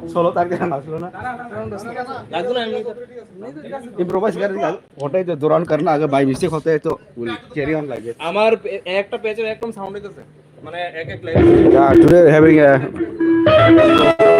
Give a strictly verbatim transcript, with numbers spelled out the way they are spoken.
Solo target ang aslo na. Improvise kar diya. Hotai to duran karna agar by mistake hotai to will carry on like that. আমার পে-, একটা পেজের একদম সাউন্ড হইতেছে, মানে এক এক line. Yeah, today having a